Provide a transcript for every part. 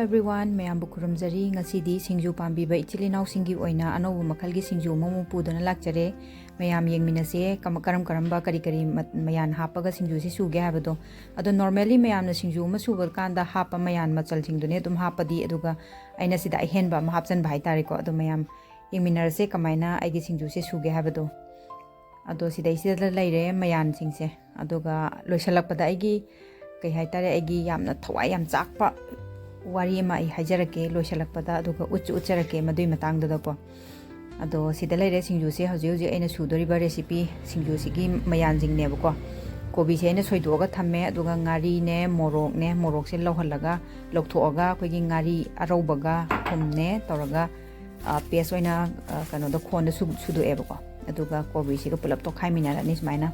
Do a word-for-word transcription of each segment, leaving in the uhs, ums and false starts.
Everyone, ꯃꯌꯥꯝꯕꯨ ꯈꯨꯔꯨꯝꯖꯔꯤ꯫ ꯉꯁꯤꯗꯤ ꯁꯤꯡꯖꯨ ꯄꯥꯝꯕꯤꯕ ꯏꯆꯤꯜ ꯏꯅꯥꯎꯁꯤꯡꯒꯤ ꯑꯣꯏꯅ ꯑꯅꯧꯕ ꯃꯈꯜꯒꯤ ꯁꯤꯡꯖꯨ ꯑꯃꯃꯨꯛ ꯄꯨꯗꯨꯅ ꯂꯥꯛꯆꯔꯦ꯫ ꯃꯌꯥꯝ ꯌꯦꯡꯃꯤꯟꯅꯁꯦ, ꯀꯝ-, ꯀꯔꯝ ꯀꯔꯝꯕ, ꯀꯔꯤ ꯀꯔꯤ ꯃ-, ꯃꯌꯥꯟ ꯍꯥꯞꯄꯒ ꯁꯤꯡꯖꯨꯁꯦ ꯁꯨꯒꯦ ꯍꯥꯏꯕꯗꯣ꯫ ꯑꯗꯣ normally ꯃꯌꯥꯝꯅ ꯁꯤꯡꯖꯨ ꯑꯃ ꯁꯨꯕ ꯀꯥꯟꯗ ꯍꯥꯞꯄ ꯃꯌꯥꯟ ꯃꯆꯜꯁꯤꯡꯗꯨꯅꯦ ꯑꯗꯨꯝ ꯍꯥꯞꯄꯗꯤ, ꯑꯗꯨꯒ ꯑꯩꯅ ꯁꯤꯗ ꯑꯍꯦꯟꯕ ꯑꯃ ꯍꯥꯞꯆꯟꯕ ꯍꯥꯏꯇꯥꯔꯦꯀꯣ꯫ ꯑꯗꯣ ꯃꯌꯥꯝ ꯌꯦꯡꯃꯤꯟꯅꯔꯁꯦ ꯀꯃꯥꯏꯅ ꯑꯩꯒꯤ ꯁꯤꯡꯖꯨꯁꯦ ꯁꯨꯒꯦ ꯍꯥꯏꯕꯗꯣ꯫ ꯑꯗꯣ ꯁꯤꯗꯩꯁꯤꯗ ꯂꯩꯔꯦ ꯃꯌꯥꯟꯁꯤꯡꯁꯦ꯫ ꯑꯗꯨꯒ ꯂꯣꯏꯁꯤꯜꯂꯛꯄꯗ ꯑꯩꯒꯤ, ꯀꯩ ꯍꯥꯏꯇꯥꯔꯦ, ꯑꯩꯒꯤ ꯌꯥꯝꯅ ꯊꯋꯥꯏ ꯌꯥꯝ ꯆꯥꯛꯄ ꯋꯥꯔꯤ ꯑꯃ ꯑꯩ ꯍꯥꯏꯖꯔꯛꯀꯦ ꯂꯣꯏꯁꯤꯜꯂꯛꯄꯗ, ꯑꯗꯨꯒ ꯎꯠꯁꯨ ꯎꯠꯆꯔꯛꯀꯦ ꯃꯗꯨꯏ ꯃꯇꯥꯡꯗꯨꯗꯀꯣ꯫ ꯑꯗꯣ ꯁꯤꯗ ꯂꯩꯔꯦ ꯁꯤꯡꯖꯨꯁꯦ, ꯍꯧꯖꯤꯛ ꯍꯧꯖꯤꯛ ꯑꯩꯅ ꯁꯨꯗꯣꯔꯤꯕ recipe ꯁꯤꯡꯖꯨꯁꯤꯒꯤ ꯃꯌꯥꯟꯁꯤꯡꯅꯦꯕꯀꯣ꯫ ꯀꯣꯕꯤꯁꯦ ꯑꯩꯅ ꯁꯣꯏꯗꯣꯛꯑꯒ ꯊꯝꯃꯦ, ꯑꯗꯨꯒ ꯉꯥꯔꯤꯅꯦ, ꯃꯣꯔꯣꯛꯅꯦ, ꯃꯣꯔꯣꯛꯁꯦ ꯂꯧꯍꯜꯂꯒ ꯂꯧꯊꯣꯛꯑꯒ ꯑꯩꯈꯣꯏꯒꯤ ꯉꯥꯔꯤ ꯑꯔꯧꯕꯒ ꯊꯨꯝꯅꯦ ꯇꯧꯔꯒ, ꯑ, paste ꯑꯣꯏꯅ, ꯑ, ꯀꯩꯅꯣꯗ ꯈꯣꯟꯗ ꯁꯨ-, ꯁꯨꯗꯣꯛꯑꯦꯕꯀꯣ꯫ ꯑꯗꯨꯒ ꯀꯣꯕꯤꯁꯤꯒ ꯄꯨꯂꯞ ꯇꯣꯠꯈꯥꯏꯃꯤꯟꯅꯔꯅꯤ ꯁꯨꯃꯥꯏꯅ꯫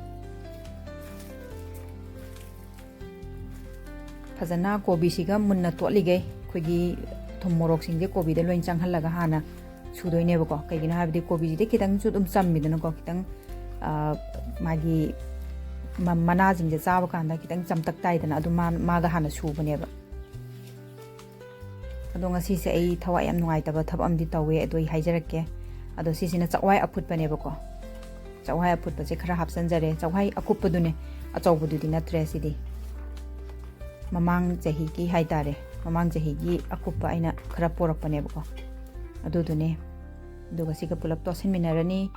ꯐꯖꯅ ꯀꯣꯕꯤꯁꯤꯒ ꯃꯨꯟꯅ ꯇꯣꯠꯂꯤꯈꯩ ꯑꯩꯈꯣꯏꯒꯤ ꯊꯨꯝ ꯃꯣꯔꯣꯛꯁꯤꯡꯁꯦ ꯀꯣꯕꯤꯗ ꯂꯣꯏ ꯆꯪꯍꯜꯂꯒ ꯍꯥꯟꯅ ꯁꯨꯗꯣꯏꯅꯦꯕꯀꯣ꯫ ꯀꯩꯒꯤꯅꯣ ꯍꯥꯏꯕꯗꯤ ꯀꯣꯕꯤꯁꯤꯗꯤ ꯈꯤꯇꯪꯁꯨ ꯑꯗꯨꯝ ꯆꯝꯃꯤꯗꯅꯀꯣ, ꯈꯤꯇꯪ, ꯑ, ꯃꯥꯒꯤ ꯃ-, ꯃꯅꯥꯁꯤꯡꯁꯦ ꯆꯥꯕ ꯀꯥꯟꯗ ꯈꯤꯇꯪ ꯆꯝꯇꯛ ꯇꯥꯏꯗꯅ, ꯑꯗꯨ ꯃꯥ-, ꯃꯥꯒ ꯍꯥꯟꯅ ꯁꯨꯕꯅꯦꯕ꯫ ꯑꯗꯣ ꯉꯁꯤꯁꯦ ꯑꯩ ꯊꯋꯥꯏ ꯌꯥꯝ ꯅꯨꯡꯉꯥꯏꯇꯕ ꯊꯕꯛ ꯑꯃꯗꯤ ꯇꯧꯋꯦ, ꯑꯗꯣ ꯑꯩ ꯍꯥꯏꯖꯔꯛꯀꯦ꯫ ꯑꯗꯣ ꯁꯤꯁꯤꯅ ꯆꯥꯛꯋꯥꯏ ꯑꯐꯨꯠꯄꯅꯦꯕꯀꯣ꯫ ꯆꯥꯛꯋꯥꯏ ꯑꯐꯨꯠꯄꯁꯦ ꯈꯔ ꯍꯥꯞꯆꯟꯖꯔꯦ꯫ ꯆꯥꯛꯋꯥꯏ ꯑꯀꯨꯞꯄꯗꯨꯅꯦ, ꯑꯆꯧꯕꯗꯨꯗꯤ ꯅꯠꯇ꯭ꯔꯦ ꯁꯤꯗꯤ꯫ ꯃꯃꯥꯡ ꯆꯍꯤꯒꯤ ꯍꯥꯏꯇꯥꯔꯦ, ꯃꯃꯥꯡ ꯆꯍꯤꯒꯤ ꯑꯀꯨꯞꯄ ꯑꯩꯅ ꯈꯔ ꯄꯣꯔꯛꯄꯅꯦꯕꯀꯣ, ꯑꯗꯨꯗꯨꯅꯦ꯫ ꯑꯗꯨꯒ ꯁꯤꯒ ꯄꯨꯂꯞ ꯇꯣꯠꯁꯤꯟꯃꯤꯟꯅꯔꯅꯤ꯫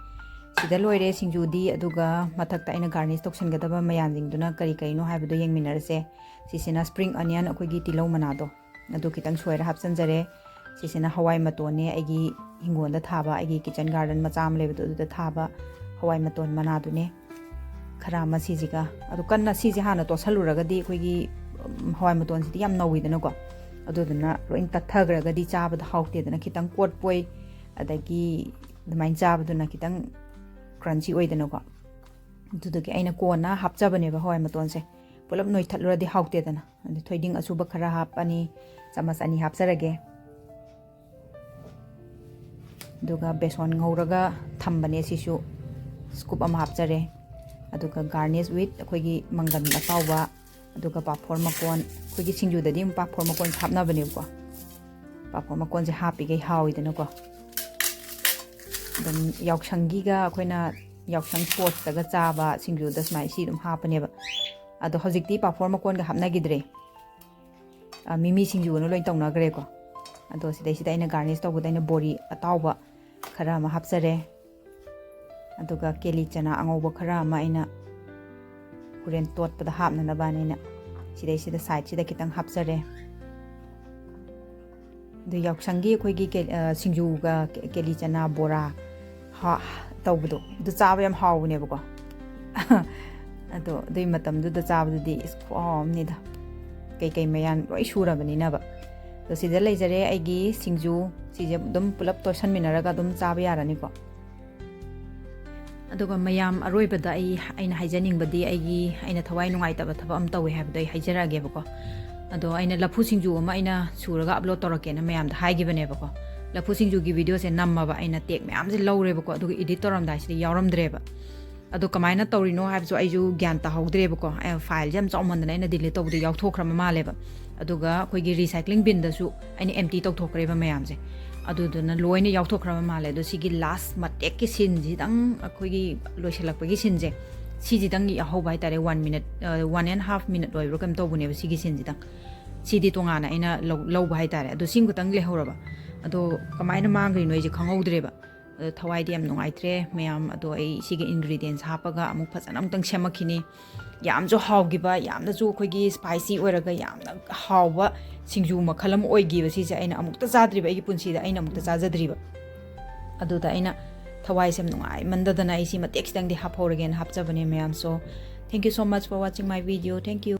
ꯁꯤꯗ ꯂꯣꯏꯔꯦ ꯁꯤꯡꯖꯨꯗꯤ, ꯑꯗꯨꯒ ꯃꯊꯛꯇ ꯑꯩꯅ garnish ꯇꯧꯁꯟꯒꯗꯕ ꯃꯌꯥꯟꯁꯤꯡꯗꯨꯅ ꯀꯔꯤ ꯀꯔꯤꯅꯣ ꯍꯥꯏꯕꯗꯣ ꯌꯦꯡꯃꯤꯟꯅꯔꯁꯦ꯫ ꯁꯤꯁꯤꯅ spring onion, ꯑꯩꯈꯣꯏꯒꯤ ꯇꯤꯜꯍꯧ ꯃꯅꯥꯗꯣ, ꯑꯗꯨ ꯈꯤꯇꯪ ꯁꯣꯏꯔ ꯍꯥꯞꯆꯟꯖꯔꯦ꯫ ꯁꯤꯁꯤꯅ ꯍꯋꯥꯏ ꯃꯇꯣꯟꯅꯦ, ꯑꯩꯒꯤ ꯍꯤꯡꯒꯣꯜꯗ ꯊꯥꯕ, ꯑꯩꯒꯤ kitchen garden ꯃꯆꯥ ꯑꯃ ꯂꯩꯕꯗꯣ, ꯑꯗꯨꯗ ꯊꯥꯕ ꯍꯋꯥꯏ ꯃꯇꯣꯟ ꯃꯅꯥꯗꯨꯅꯦ꯫ ꯈꯔ ꯑꯃ ꯁꯤꯁꯤꯒ, ꯑꯗꯨ ꯀꯟꯅ ꯁꯤꯁꯦ ꯍꯥꯟꯅ ꯇꯣꯠꯁꯜꯂꯨꯔꯒꯗꯤ ꯑꯩꯈꯣꯏꯒꯤ, ꯎꯝ, ꯍꯋꯥꯏ ꯃꯇꯣꯟꯁꯤꯗꯤ ꯌꯥꯝ ꯅꯧꯋꯤꯗꯅꯀꯣ, ꯑꯗꯨꯗꯨꯅ ꯂꯣꯏ ꯇꯠꯊꯈ꯭ꯔꯒꯗꯤ ꯆꯥꯕꯗ ꯍꯥꯎꯇꯦꯗꯅ, ꯈꯤꯇꯪ ꯀꯣꯠꯄꯣꯏ, ꯑꯗꯒꯤ ꯑꯗꯨꯃꯥꯏꯅ ꯆꯥꯕꯗꯨꯅ ꯈꯤꯇꯪ crunchy ꯑꯣꯏꯗꯅꯀꯣ꯫ ꯑꯗꯨꯗꯨꯒꯤ ꯑꯩꯅ ꯀꯣꯟꯅ ꯍꯥꯞꯆꯕꯅꯦꯕ ꯍꯋꯥꯏ ꯃꯇꯣꯟꯁꯦ꯫ ꯄꯨꯂꯞ ꯅꯣꯏꯊꯠꯂꯨꯔꯗꯤ ꯍꯥꯎꯇꯦꯗꯅ꯫ ꯑꯗꯨ ꯊꯣꯏꯗꯤꯡ ꯑꯁꯨꯕ ꯈꯔ ꯍꯥꯞꯄꯅꯤ, ꯆꯥꯃꯁ ꯑꯅꯤ ꯍꯥꯞꯆꯔꯒꯦ꯫ ꯑꯗꯨꯒ ꯕꯦꯁꯣꯟ ꯉꯧꯔꯒ ꯊꯝꯕꯅꯦ, ꯁꯤꯁꯨ scoop ꯑꯃ ꯍꯥꯞꯆꯔꯦ꯫ ꯑꯗꯨꯒ garnish with ꯑꯩꯈꯣꯏꯒꯤ ꯃꯪꯒꯟ ꯑꯇꯥꯎꯕ, ꯑꯗꯨꯒ ꯄꯥꯐꯣꯔ ꯃꯀꯣꯟ, ꯑꯩꯈꯣꯏꯒꯤ ꯁꯤꯡꯖꯨꯗꯗꯤ ꯑꯃꯨꯛ ꯄꯥꯐꯣꯔ ꯃꯀꯣꯟ ꯍꯥꯞꯅꯕꯅꯦꯕꯀꯣ꯫ ꯄꯥꯐꯣꯔ ꯃꯀꯣꯟꯁꯦ ꯍꯥꯞꯄꯤꯈꯩ ꯍꯥꯎꯋꯤꯗꯅꯀꯣ꯫ ꯑꯗꯨꯝ ꯌꯥꯎꯁꯪꯒꯤꯒ ꯑꯩꯈꯣꯏꯅ ꯌꯥꯎꯁꯪ ꯁ꯭ꯄꯣꯔꯠꯁꯇꯒ ꯆꯥꯕ ꯁꯤꯡꯖꯨꯗ ꯁꯨꯃꯥꯏꯅ ꯁꯤ ꯑꯗꯨꯝ ꯍꯥꯞꯄꯅꯦꯕ꯫ ꯑꯗꯣ ꯍꯧꯖꯤꯛꯇꯤ ꯄꯥꯐꯣꯔ ꯃꯀꯣꯟꯒ ꯍꯥꯞꯅꯈꯤꯗ꯭ꯔꯦ꯫ ꯑ, ꯃꯤꯃꯤ ꯁꯤꯡꯖꯨꯅ ꯂꯣꯏ ꯇꯧꯅꯈ꯭ꯔꯦꯀꯣ꯫ ꯑꯗꯣ ꯁꯤꯗꯩꯁꯤꯗ ꯑꯩꯅ ꯒꯥꯔꯅꯤꯁ ꯇꯧꯕꯗ ꯑꯩꯅ ꯕꯣꯔꯤ ꯑꯇꯥꯎꯕ ꯈꯔ ꯑꯃ ꯍꯥꯞꯆꯔꯦ꯫ ꯑꯗꯨꯒ ꯀꯦꯂꯤ ꯆꯅꯥ ꯑꯉꯧꯕ ꯈꯔ ꯑꯃ ꯑꯩꯅ ꯍꯣꯔꯦꯟ ꯇꯣꯠꯄꯗ ꯍꯥꯞꯅꯅꯕꯅ ꯑꯩꯅ ꯁꯤꯗꯩꯁꯤꯗ ꯁꯥꯏꯗꯁꯤꯗ ꯈꯤꯇꯪ ꯍꯥꯞꯆꯔꯦ꯫ ꯑꯗꯨ ꯌꯥꯎꯁꯪꯒꯤ ꯑꯩꯈꯣꯏꯒꯤ ꯀꯦ-, ꯑ, ꯁꯤꯡꯖꯨꯒ ꯀꯦ-, ꯀꯦꯂꯤ ꯆꯅꯥ ꯕꯣꯔꯥ ꯍꯥ-, ꯇꯧꯕꯗꯣ, ꯑꯗꯨ ꯆꯥꯕ ꯌꯥꯝ ꯍꯥꯎꯕꯅꯦꯕꯀꯣ꯫ ꯑꯗꯣ ꯑꯗꯨꯏ ꯃꯇꯝꯗꯨꯗ ꯆꯥꯕꯗꯨꯗꯤ ꯏꯁ ꯈꯨꯍꯥꯎ ꯑꯃꯅꯤꯗ꯫ ꯀꯩꯀꯩ ꯃꯌꯥꯟ ꯂꯣꯏ ꯁꯨꯔꯕꯅꯤꯅꯕ꯫ ꯑꯗꯣ ꯁꯤꯗ ꯂꯩꯖꯔꯦ ꯑꯩꯒꯤ ꯁꯤꯡꯖꯨ, ꯁꯤꯁꯦ ꯑꯗꯨꯝ ꯄꯨꯂꯞ ꯇꯣꯠꯁꯟꯃꯤꯟꯅꯔꯒ ꯑꯗꯨꯝ ꯆꯥꯕ ꯌꯥꯔꯅꯤꯀꯣ꯫ ꯑꯗꯨꯒ ꯃꯌꯥꯝ ꯑꯔꯣꯏꯕꯗ ꯑꯩ, ꯑꯩꯅ ꯍꯥꯏꯖꯅꯤꯡꯕꯗꯤ ꯑꯩꯒꯤ, ꯑꯩꯅ ꯊꯋꯥꯏ ꯅꯨꯡꯉꯥꯏꯇꯕ ꯊꯕꯛ ꯑꯃ ꯇꯧꯋꯦ ꯍꯥꯏꯕꯗꯣ ꯑꯩ ꯍꯥꯏꯖꯔꯛꯑꯒꯦꯕꯀꯣ꯫ ꯑꯗꯣ ꯑꯩꯅ ꯂꯐꯨ ꯁꯤꯡꯖꯨ ꯑꯃ ꯑꯩꯅ ꯁꯨꯔꯒ ꯑꯞꯂꯣꯗ ꯇꯧꯔꯛꯀꯦꯅ ꯃꯌꯥꯝꯗ ꯍꯥꯏꯈꯤꯕꯅꯦꯕꯀꯣ꯫ ꯂꯐꯨ ꯁꯤꯡꯖꯨꯒꯤ ꯚꯤꯗꯤꯑꯣꯁꯦ ꯅꯝꯃꯕ ꯑꯩꯅ ꯇꯦꯛ ꯃꯌꯥꯝꯁꯦ ꯂꯧꯔꯦꯕꯀꯣ, ꯑꯗꯨꯒ ꯏꯗꯤꯠ ꯇꯧꯔꯝꯗꯥꯏꯁꯤꯗ ꯌꯥꯎꯔꯝꯗ꯭ꯔꯦꯕ꯫ ꯑꯗꯣ ꯀꯃꯥꯏꯅ ꯇꯧꯔꯤꯅꯣ ꯍꯥꯏꯕꯁꯨ ꯑꯩꯁꯨ ꯒ꯭ꯌꯥꯟ ꯇꯥꯍꯧꯗ꯭ꯔꯦꯕꯀꯣ꯫ ꯑꯩ ꯐꯥꯏꯜꯁꯦ ꯌꯥꯝ ꯆꯥꯎꯃꯟꯗꯅ ꯑꯩꯅ ꯗꯤꯂꯤꯠ ꯇꯧꯕꯗ ꯌꯥꯎꯊꯣꯛꯈ꯭ꯔꯕ ꯃꯥꯜꯂꯦꯕ꯫ ꯑꯗꯨꯒ ꯑꯩꯈꯣꯏꯒꯤ ꯔꯤꯁꯥꯏꯀ꯭ꯂꯤꯡ ꯕꯤꯟꯗꯁꯨ ꯑꯩꯅ ꯑꯦꯝꯇꯤ ꯇꯧꯊꯣꯛꯈ꯭ꯔꯦꯕ ꯃꯌꯥꯝꯁꯦ꯫ ꯑꯗꯨꯗꯨꯅ ꯂꯣꯏꯅ ꯌꯥꯎꯊꯣꯛꯈ꯭ꯔꯕ ꯃꯥꯜꯂꯦ꯫ ꯑꯗꯣ ꯁꯤꯒꯤ ꯂꯥꯁ ꯃꯇꯦꯛꯀꯤ ꯁꯤꯟꯁꯤꯗꯪ, ꯑꯩꯈꯣꯏꯒꯤ ꯂꯣꯏꯁꯤꯜꯂꯛꯄꯒꯤ ꯁꯤꯟꯁꯦ, ꯁꯤꯁꯤꯗꯪ ꯌꯥꯎꯍꯧꯕ ꯍꯥꯏꯇꯥꯔꯦ꯫ One minute, ꯑ, one and half minute ꯑꯣꯏꯕ꯭ꯔꯥ ꯀꯩꯅꯣꯝ ꯇꯧꯕꯅꯦꯕ ꯁꯤꯒꯤ ꯁꯤꯟꯁꯤꯗꯪ꯫ ꯁꯤꯗꯤ ꯇꯣꯉꯥꯟꯅ ꯑꯩꯅ ꯂꯧ-, ꯂꯧꯕ ꯍꯥꯏꯇꯥꯔꯦ꯫ ꯑꯗꯣ ꯁꯤꯝꯈꯛꯇꯪ ꯂꯩꯍꯧꯔꯕ꯫ ꯑꯗꯣ ꯀꯃꯥꯏꯅ ꯃꯥꯡꯈ꯭ꯔꯤꯅꯣ ꯑꯩꯁꯦ ꯈꯪꯍꯧꯗ꯭ꯔꯦꯕ꯫ ꯑꯗꯣ ꯊꯋꯥꯏꯗꯤ ꯌꯥꯝ ꯅꯨꯡꯉꯥꯏꯇ꯭ꯔꯦ ꯃꯌꯥꯝ꯫ ꯑꯗꯣ ꯑꯩ ꯁꯤꯒꯤ ingredients ꯍꯥꯞꯄꯒ ꯑꯃꯨꯛ ꯐꯖꯅ ꯑꯃꯨꯛꯇꯪ ꯁꯦꯝꯃꯛꯈꯤꯅꯤ꯫ ꯌꯥꯝꯁꯨ ꯍꯥꯎꯈꯤꯕ, ꯌꯥꯝꯅꯁꯨ ꯑꯩꯈꯣꯏꯒꯤ spicy ꯑꯣꯏꯔꯒ ꯌꯥꯝꯅ ꯍꯥꯎꯕ ꯁꯤꯡꯖꯨ ꯃꯈꯜ ꯑꯃ ꯑꯣꯏꯈꯤꯕ ꯁꯤꯁꯦ ꯑꯩꯅ ꯑꯃꯨꯛꯇ ꯆꯥꯗ꯭ꯔꯤꯕ, ꯑꯩꯒꯤ ꯄꯨꯟꯁꯤꯗ ꯑꯩꯅ ꯑꯃꯨꯛꯇ ꯆꯥꯖꯗ꯭ꯔꯤꯕ꯫ ꯑꯗꯨꯗ ꯑꯩꯅ ꯊꯋꯥꯏꯁꯦ ꯌꯥꯝ ꯅꯨꯡꯉꯥꯏꯃꯟꯗꯗꯅ ꯑꯩ ꯁꯤ ꯃꯇꯦꯛ ꯈꯤꯇꯪꯗꯤ ꯍꯥꯞꯍꯧꯔꯒꯦꯅ ꯍꯥꯞꯆꯕꯅꯦ ꯃꯌꯥꯝ꯫ So, thank you so much for watching my video. Thank you.